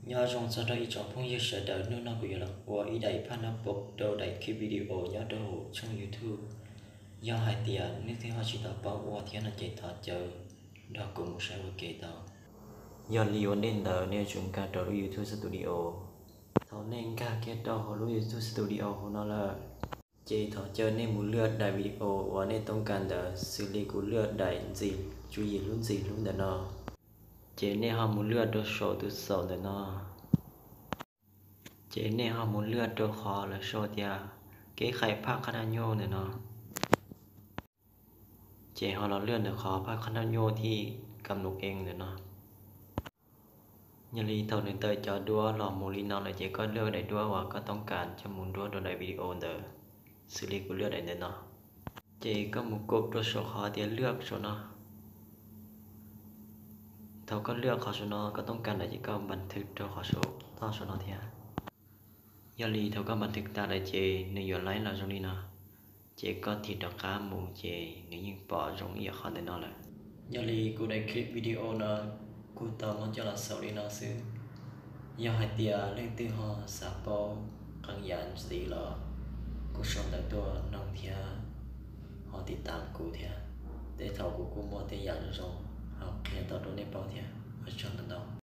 Nyob zoo txog rau ib tsoom phooj ywg sawv daws, hnub no kuv yuav los ua ib daim phaj nab pov rau daim clip video nyob rau hauv tshooj YouTube. Yog hais tias nej twb ho tsis tau paub ua thiab no ces thov caw nrog kuv mus saib ua ke tau. Yog li ua ntej ntawd nej yuav tsum nkag rau lub YouTube Studio. Thaum nej nkag kiag rau hauv lub YouTube Studio hauv no lawm, ces thov caw nej mus lwaj daim video uas nej toob kas ntawd, xws li kuv lwaj daim ntxim tswv yim hlub ntxim hlub ntawm no. Ces nej ho mus lwaj rau saum tus xaum ntawm no. Ces nej ho mus lwaj rau qhov lawv sau tias kev khaim phaj qhab naj nyuj ntawm no. Ces ho los lwaj ntawm qhov phaj qhab naj nyuj thib kam num ees ntawm no. Yog li thaum nws tawm cov duab los mus li no lawm ces koj lwaj daim duab uas koj toob kas coj mus nruab rau daim video ntawd, xws li kuv lwaj daim ntawm no. Ces koj mus kos rau saum qhov tias lwaj saum no. Thaum koj lwaj qhov saum no koj toob kas ntawd ces koj npas thwv rau qhov saum toj saum no thiab. Yog li thaum koj npas thwv tas lawm ces nws yuav laib los zoo li no. Ces koj thim rov qab mus ces nws yeej pom zoo ib yam qhov ntawm no lawm. Yog li kuv daim clip video no kuv tau muab coj los xaus li no xwb. Yog hais tias leej twg ho xav paub qee yam ntxiv los kuj sau ntawv tuaj noog thiab ho tiv tam kuv thiab. Tej thaum kuv kuj muaj tej yam zoo zoo ho qhia tau rau nej paub thiab. Ua tsaug ntau ntau.